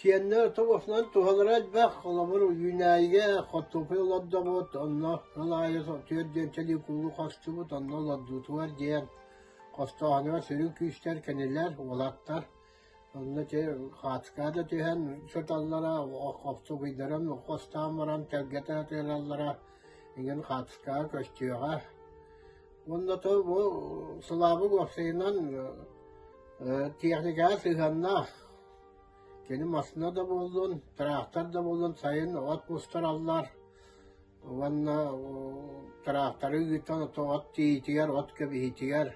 Сиэннэр тобугунан туһалара элбэх, холобур, үүнээйигэ хортуоппуй олордобут, онно сыл аайы 4 диэнчэлии куулу хостубут, онно олордуутугар диэн хостооһунугар сүрүн күүстэр кинилэр, уолаттар. Онно ити хаацка да түһэн сыталлара, хопсугуйдарын хостоон баран тэлгэтэ сытыараллара, иҥин хаацкаҕа көстүөҕэ. Уонна то бу Сылаабык уопсайынан техникаҕа сыһыаннаах. Кини массыына да буоллун, тыраахтар да буоллун сайын от мустараллар уонна тыраахтары ыытан от тиийиитигэр, от кэбиһиитигэр.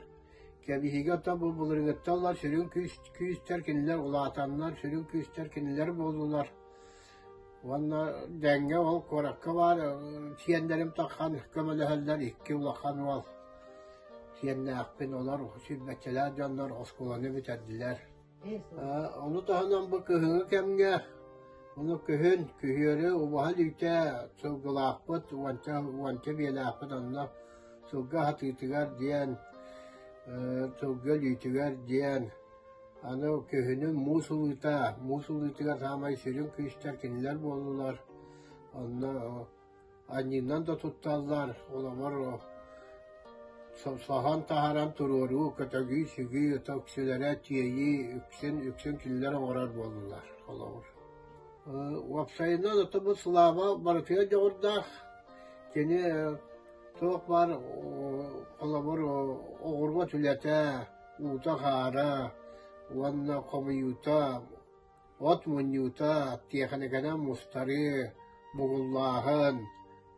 Кэбиһиигэ ото бу былырыҥҥыттан ыла сүрүн күүстэр кинилэр улаатаннар, сүрүн күүстэр кинилэр буоллулар. Уонна дэҥҥэ ол куоракка баар сиэннэрим таххан көмөлөһөллөр икки улахан уол сиэннээхпин, олор сүүрбэччэлээх дьоннор оскуоланы бүтэрдилэр. Ону таһынан бу кыһыҥҥы кэмҥэ ону күһүн күһүөрү убаһа илиитэ сылгылаахпыт уонча уонча биэлээхпит онно сылгы аһатыытыгар диэн сылгы өлүүтүгэр диэн аны күһүнүн муус ылыыта муус ылыытыгар саамай сүрүн күүстэр кинилэр буоллулар онно Анньыынан да тутталлар, холобур, соһон таһааран туруоруу, көтөгүү, сүгүү, үксүлэрэ тиэйии, үксүн, үксүн кинилэр оҥорор буоллулар, холобур. Уопсайынан, ото бу Слава барытыгар дьоҕурдаах. Кини туох баар, холобур, оҕуруот үлэтэ, уута-хаара уонна хомуйуута, От мунньуута, тиэхиникэнэн мустарыы, бугуллааһын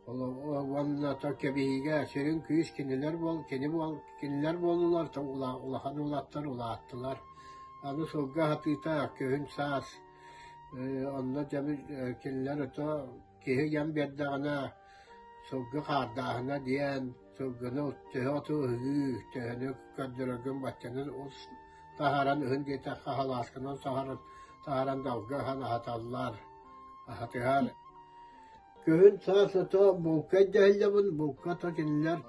уонна то кэбиһиигэ сүрүн күүс кинилэр буол кини буол кинилэр буоллулар улахан уолаттар улааттылар. Аны сылгы аһатыыта күһүн саас онно дьэ кинилэр ото киһи ыйан биэрдэҕинэ сылгы хаардааһына диэн сылгыны төһө оту ыһыы, төһөнү көрдөрөргүн баччаны таһааран ыһын диэтэххэ халаасканан саһаран таһааран далга ыһан аһаталлар, аһатыһар. Күһүн саас ото булка ирдэһиллэбин, булка то кинилэр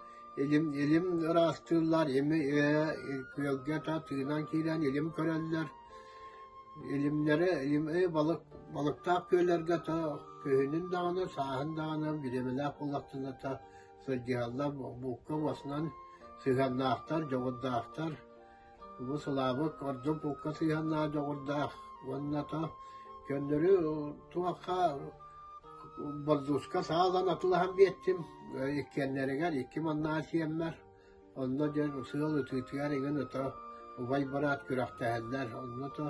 илим илим ыраастыыллар, ими күөлгэ то тыынан киирэн илим көрөллөр. Илимнэри илим балык балыктаах күөллэргэ то күһүнүн даҕаны, сааһын даҕаны бириэмэлээх буоллахтарына то сылдьыһаллар, булка уосунан сыһыаннаахтар, дьоҕурдаахтар. Бу Сылаабык ордук булка сыһыаннаах дьоҕурдаах уонна то көннөрү туохха бордууска саалан атылаһан биэттим иккиэннэригэр икки маннаа сиэммэр онно дьэ сыал ытыытыгар иҥин ото убай быраат күрэхтэһэллэр онно то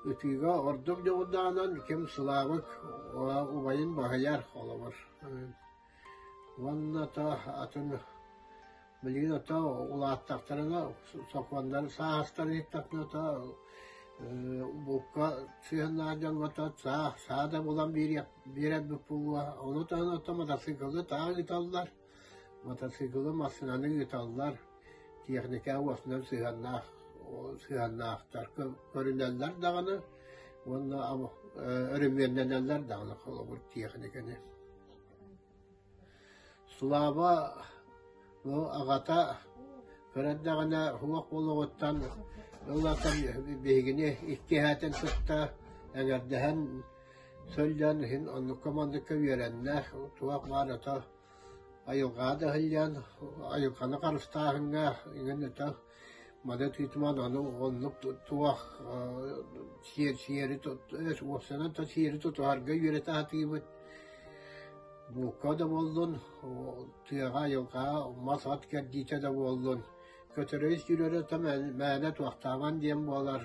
ытыыга ордук дьоҕурдааҕынан ким Сылаабык убайын баһыйар холобур Уонна то атын билигин ото улааттахтарына сокуоннары саастарын иһиттэхпинэ то булка сыһыаннаах дьоҥҥо то саа саа да булан биэриэх биэрэрбит буолуо. Ону таһынан ото мотоциклы таах ыыталлар, мотоциклы массыынаны ыыталлар, техника уосунан сыһыаннаах сыһыаннаахтар көрүнэллэр даҕаны уонна өрөмүөннэнэллэр даҕаны холобур техниканы. Слава бу аҕата кыра эрдэҕинэ суох буолуоҕуттан ыллатан биһигини иккиһээтин кытта эҥэрдэһэн сылдьан иһин оннукка-манныкка үөрэннэ, туох баар ото айылҕаҕа да иһиллээн айылҕаны харыстааһыҥҥа иҥин ото маны тыытыман аны оннук туох сиэр сиэри уопсайынан то сиэри тутуһарга үөрэтэ сатыыбыт. Булка да буоллун, тыаҕа, айылҕаҕа мас-от кэрдиитэ да буоллун, көтөрөй сүүрэрэ то мээнэ туохтаабан диэн буолар,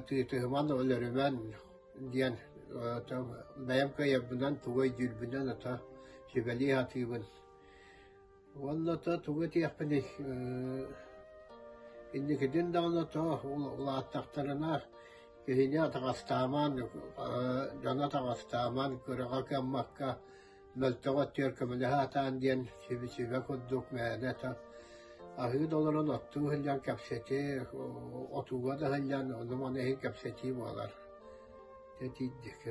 тыытыһыман, өлөрүмэн диэн бэйэм кыайарбынан, тугу өйдүүрбүнэн ото сүбэлии сатыыбын. Уонна то тугу этиэхпиний, инникитин даҕаны то улааттахтарына киһини атаҕастаамаан, дьону атаҕастаамаан, кыраҕа кыаммакка мөлтөх өттүгэр көмөлөһө сатаан диэн сүбэ курдук мээнэ то аһыы да олорон оттуу сылдьан кэпсэтии, отууга да сылдьан ону-маны иһин кэпсэтии буолар. Дьэ итинник.